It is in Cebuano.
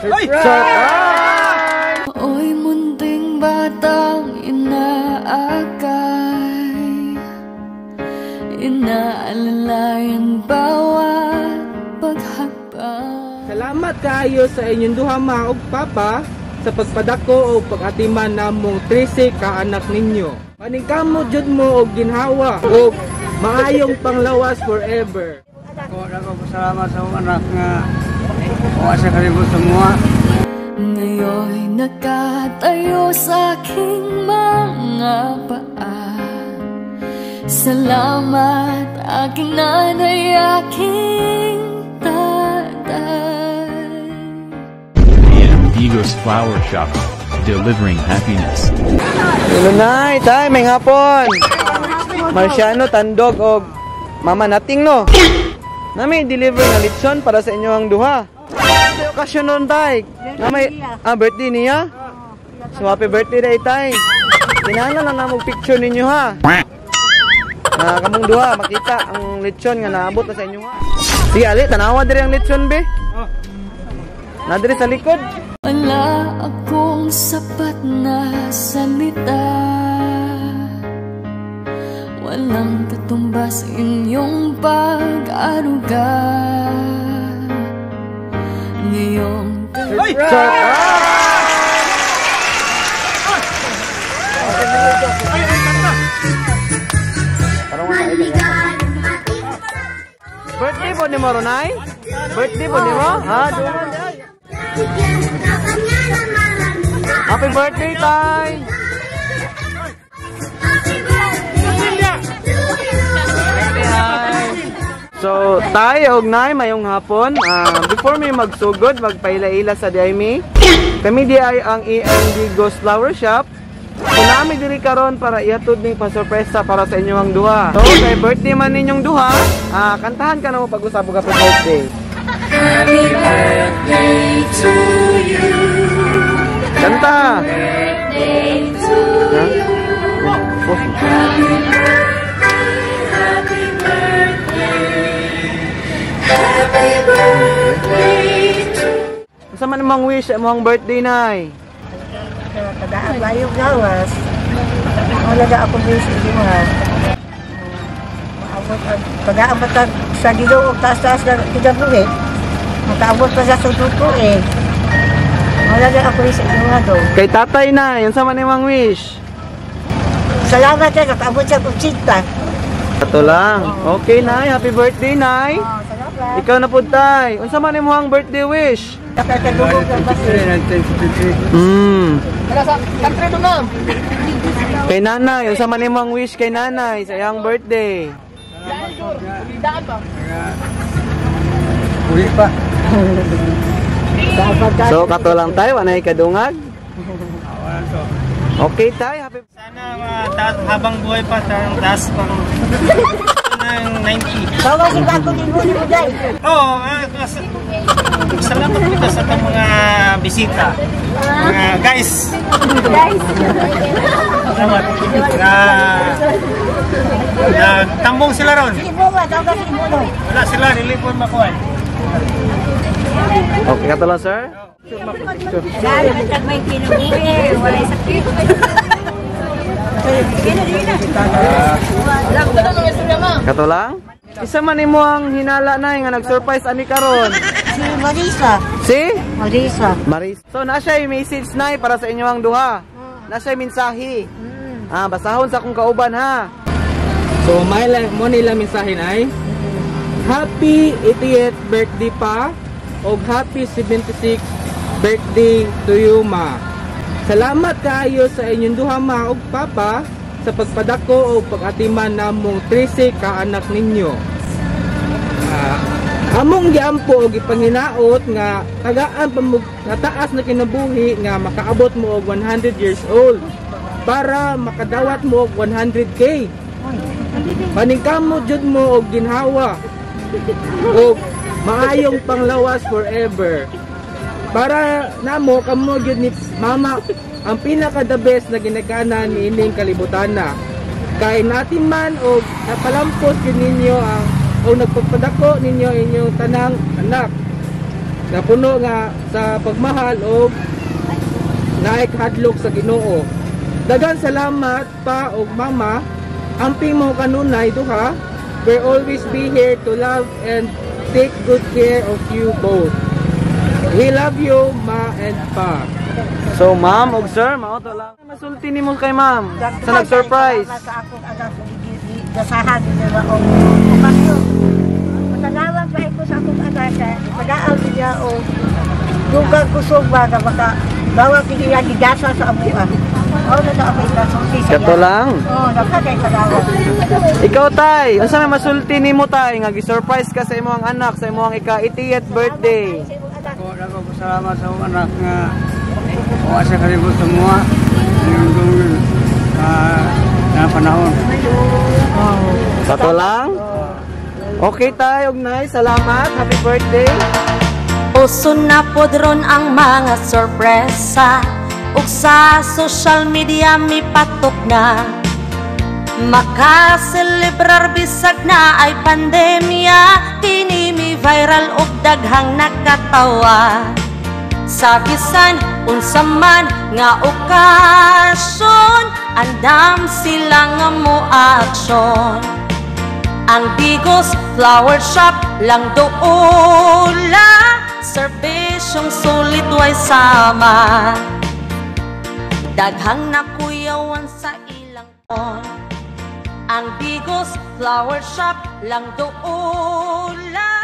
Surprise! Oy, munting batang inaakay, inaalalayan bawat paghakbang. Salamat kaayo sa inyong duha, ma ug papa, sa pagpadako o pag-atiman namong 13 ka anak ninyo. Paningkamot jud mo og ginhawa ug maayong panglawas forever. Ako ako pasalamat sa akong anak nga wa siya kalibot sa mga. Ngayon'y nakatayo sa aking mga paa. Salamat, aking nanay, aking tatay. AM Digos Flower Shop, delivering happiness. Hello, Nay, tay, may hapon. Marciano Tandog og Mama Nating, no. Nami deliver nga litson para sa inyo ang duha. Sa okasyon nun, tay. Na may birthday niya. So happy birthday day, tay. Kinahanglan lang namo picture ninyo, ha. Na kamong duha makita ang lechon nga naabot na sa inyo, ha. Sige, ali, tanawa diri ang lechon, be. Na diri sa likod. Wala akong sapat na salita. Walang katumbas inyong pag-aruga. Ngayong Surprise! Birthday po ni mo, Ronay? Birthday po ni mo? Ha? Duman. Happy birthday, Tay! So, Tay og Nay, mayong hapon. Before mi magsugod, magpaila-ila sa diay mi. Kami di ay ang EMD Ghost Flower Shop. So, nami diri karon para ihatod ning pasurpresa para sa inyong duha. So, kay birthday man ninyong duha, kantahan ka na mo pag-usap og happy birthday. Happy birthday to you. Kanta! Birthday to you. Happy birthday, happy birthday. Happy birthday to Unsa man imong wish sa imong birthday, Nay? Kadaan bayong gawas. Wala na ako wish hindi mo ha. Maabot ang pag-aabot ang sa Ginoo taas-taas na kinabuhi. Makaabot pa sa sututo eh. Wala na ako wish hindi mo do. Kay tatay, Nay, unsa man imong wish? Salamat eh, nakaabot siya kung sinta. Ato lang. Okay, Nay. Happy birthday, Nay. Oh, salamat. Ikaw na pud, Tay. Unsa man imong birthday wish? Nakakadugog ang basi. 1973. Kay nanay, unsa man imong wish kay nanay sa iyang birthday? Uwi pa. So kato lang, tay, wanay kadungag. Okay, tay, happy Sana habang buhay pa sa taas pang ng 90. Tawag si Bago ni Muli mo dahil. Oo, salamat kita sa itong mga bisita. Mga guys. Guys. Salamat. Na, nagtambong sila ron. Si Bunga, tawag si Bunga. Wala sila, nilipon makuha. Okay kato lang, sir. Dahil may kinuwi, wala sakit. Kato lang. Isa man imo ang hinala, nay, nga nag-surprise ani karon. Si Marisa. Si Marisa. Maris. So na siya message, nay, para sa inyo ang duha. Na siya mensahe. Basahon sa akong kauban, ha. So may mo nila mensahe ay Happy 88th birthday pa og happy 76th birthday to you, ma. Salamat kaayo sa inyong duha, ma ug papa, sa pagpadako o pag-atiman namong 13 ka anak ninyo. Among giampo og gipanghinaot nga tagaan pa mo nga taas na kinabuhi nga makaabot mo og 100 years old para makadawat mo og 100K. Paningkamot jud mo og ginhawa og maayong panglawas forever. Para namo kamo gyud ni mama ang pinaka the best na ginikanan niining kalibutana. Kay natin man og napalampos gyud ninyo ang o nagpapadako ninyo inyong tanang anak. Nga puno nga sa pagmahal og naay kahadlok sa Ginoo. Daghang salamat, Pa og Mama. Amping mo kanunay duha. We'll always be here to love and take good care of you both. We love you, Ma and Pa. So, ma'am og sir, mao to lang. Masulti nimo kay ma'am sa nag-surprise. Salamat sa akong anak sa gasahan nila og okasyon. Masalamat pa ko sa akong anak kay pagaal niya og dugang kusog ba nga maka bawat iya gigasa sa amoa. Mao na ako ikasulti sa Kato lang. Oh, daghan kay salamat. Ikaw, tay, unsa may masulti nimo, tay, nga gi-surprise ka sa imong anak sa imong ika-80th birthday? Sa imong anak. Ako ako pasalamat sa akong anak nga wa siya kalibot sa mga yung na panahon. Kato lang. Okay, tay ug nay, salamat. Happy birthday. Uso na pod ron ang mga sorpresa ug sa social media mipatok na. Makaselebrar bisag na ay pandemya. Kini mi viral ug daghang nakatawa. Sa bisan unsa man nga okasyon, andam sila nga mo aksyon. Ang Digos Flower Shop lang doula, serbisyong sulit way sama. Daghang nakuyawan sa ilang on. Ang Digos Flower Shop lang doula.